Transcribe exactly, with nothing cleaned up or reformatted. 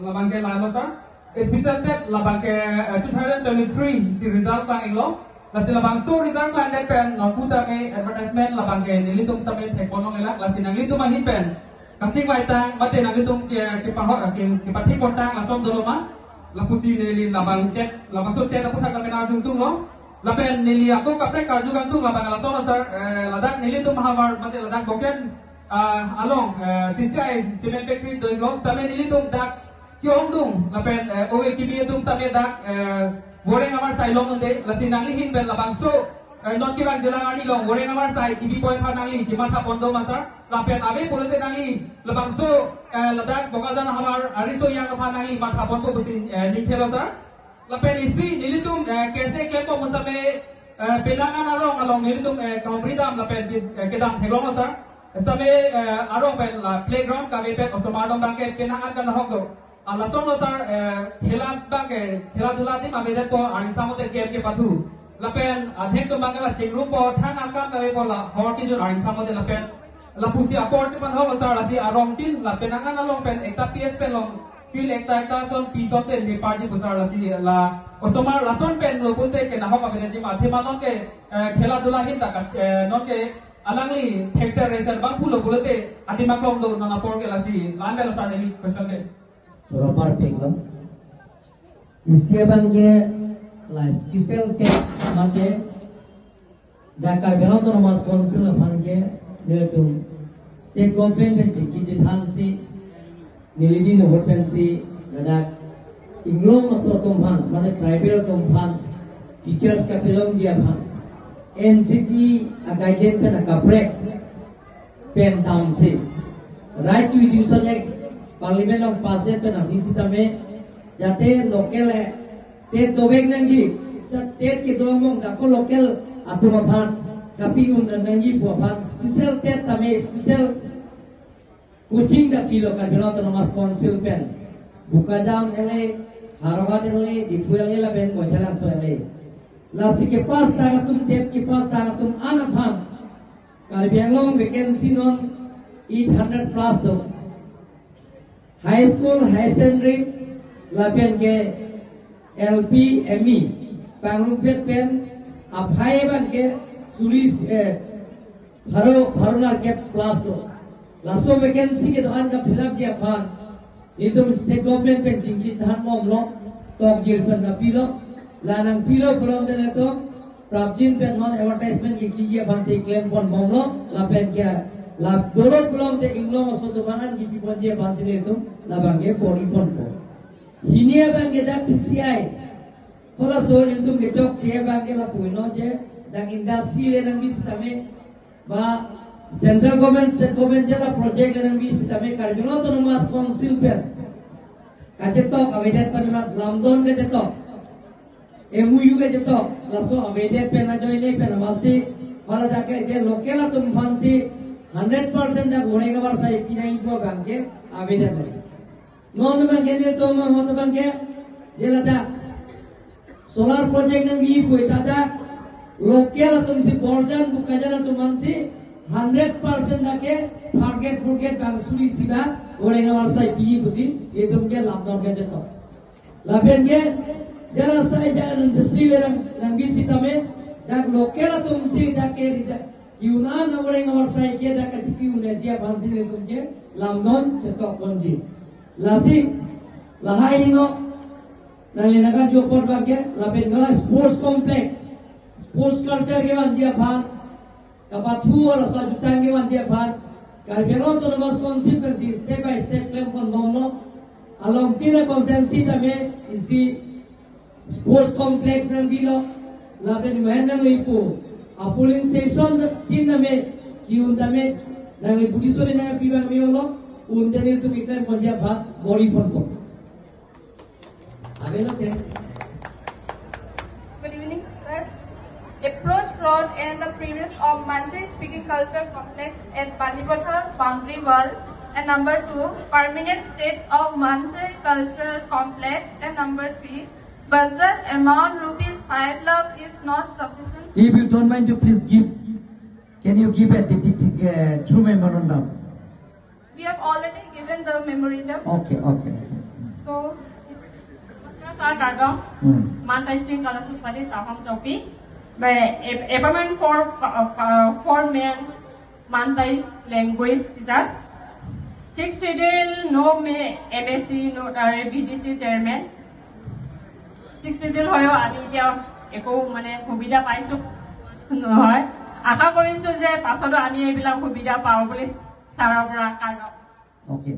Labang ke lalo sir. Special TET labang ke, eh, two thousand twenty-three si result klang-iklo. Lasi labangso result klangdet pen nonpu tame advertisement labang ke nelitum tame thekpon longlelak. Lasi nanglitum ahin pen kachingvaitang mate nanglitum ke, kepahot, ke, kepathekpontang lason dolo ma. Lapusi neli labang TET, labangso TET aputhak tame nangarjutunglo. Lapen neli ako kaprek karju kangtung labang lason sir, eh, ladak nelitum havar mate ladak Boken, ah, along, eh, C C I cement factory do-iklo. Tame nelitum dak ke-ongdung lapen, eh, ove kebi atum tame dak, eh, Voreng Amarsai along un-e. Lasi nangli ahin pen labangso, eh, non kevang jelang arni along Voreng Amarsai kebi point aphan nangli kemathapon do ma sir. Lapen ave pulote nangli labangso, eh, ladak Bokajan havar ariso yang aphan nangli mathaponpo pusi, eh, ningthelo sir. Lapen isi nelitum, eh, kese klempo pusitame, eh, penang an arong along nelitum, eh, kaumri dam lapen, eh, kedam theklonglo sir. Sitame, eh, arong pen la playground kave pen osomar atum abang ke penang an kanahok do. Ah, lasonlo sir, eh, khela abang ke, khela dhula adim avedet po, aringsam mate game kepathu. Lapen adhek atum abang ke la chingrumpo, thang akam kavepo, la hor kejun aringsam mate lapen. Lapusi apor chepanhoklo sir, lasi arong tin, la penang an along pen ekta P S pen long, field ekta ekta ason, pi ason pen me party pu sir, lasi la osomar lason pen lo pulote kenahok avedetji ma, athema non ke, eh, khela dhula ahin ta ka, eh, non ke alangli thekser reser abang pulo pulote adim aklong do non apor ke, lasi la-an lo sir neli question ke. Thora parpik lo. Isi abang ke la special TET mate dak Karbi Anglong Autonomous Council aphan ke nelitum state government pen chingki chethansi neli din ahut pensi ladak inglong aso atum aphan, mane tribal atum aphan teachers kapelongji aphan N C T a guideline pen akaprek pen damsi Right to Education Act Parliament along pass det pen aphi sitame jate local, eh, TET dovek nangji, sa TET kedo among dako local atum aphan kapi-un nangji pu aphan special TET tame special coaching ta pilo Karbi Anglong Autonomous Council pen. Bokajan L A, Howraghat L A, Diphu L A lapen Baithalangso L A. Lasi kepass tang atum, TET kepass tang atum an aphan Karbi Anglong vacancy non eight hundred plus do. High school, higher secondary, lapen ke L P, M E, pangrumvet pen aphai abang ke suri, eh, pharo, pharo nerkep plus do. Laso vacancy kedo-an ka fill up ji aphan nelitum state government pen chingki than bomlo, tokjir pen kapilo, la nangpilo pulote nelitum prapjin pen non advertisement kikiji aphansi klempon bomlo, lapen ke la dolo pulote inglong aso atum aphan an kipiponji aphansi nelitum labang ke poriponpo. Hini abang ke dak C C I, halaso nelitum kechokche abang ke lapu-iknon je dak industry le nangbi sitame, ba central government, state government jala project le nangbi sitame Karbi Anglong Autonomous Council pen kachetok avedet pen lamdon kachetok, M O U kachetok, laso avedet pen ajoine pen amatsi hala dak ke je local atum aphansi hundred percent dak Voreng Amarsai pinangji pu abang ke avedet pen. Non abang ke nelitum ahut abang ke je ladak solar project nangbi pu ta dak local atumsi Borjan Bokajan atum aphansi hundred percent dak ke target forget bang suri siba Voreng Amarsai piji pusi nelitum ke lamdon kachetok. Lapen ke jala sai jala industry le nang, nangbi sitame dak local atumsi dak ke rija ki-un an Voreng Amarsai ke dak kachipi-unji aphansi nelitum ke lamdon chetokponji. Lasi lahai hino nangli nangkarju apot abang ke lapen ke la sports complex, sports culture kevanji aphan, kapathu laso ajutang kevanji aphan Karbi Anglong Autonomous Council pensi step by step klempon bomlo. Along tin a constituency tame isi sports complex nangbilo, lapen mahen nangli pu a polling station tin tame ki-un tame nangli Buddhist sori nangpi abang me-olo, un tame nelitum keklem ponji aphan bor-iponpo. Avelo te. Good evening, sir. Approach road and the premise of Manjari Speaking Culture Complex at Balipathar Boundary Wall, and number two, permanent state of Manjari Cultural Complex, and number three, budget amount rupees five lakh is not sufficient. If you don't mind to please give, can you give a, the, the, the, uh, true memorandum? We have already given the memorandum. Okay, okay. So, Kardom, Hmm. Mantai Spring College of Studies, Ahom Chopi. By ap- appointment for uh, uh, four main Mantai language teacher. Sixth schedule no me M A C no তাৰে B D C chairman. Sixth schedule হয়েও আমি এতিয়া একো মানে সুবিধা পাইছো নহয়। আশা কৰিছো যে পাছতো আমি এইবিলাক সুবিধা পাওঁ বুলি ছাৰৰ পৰা। Kardom. Okay.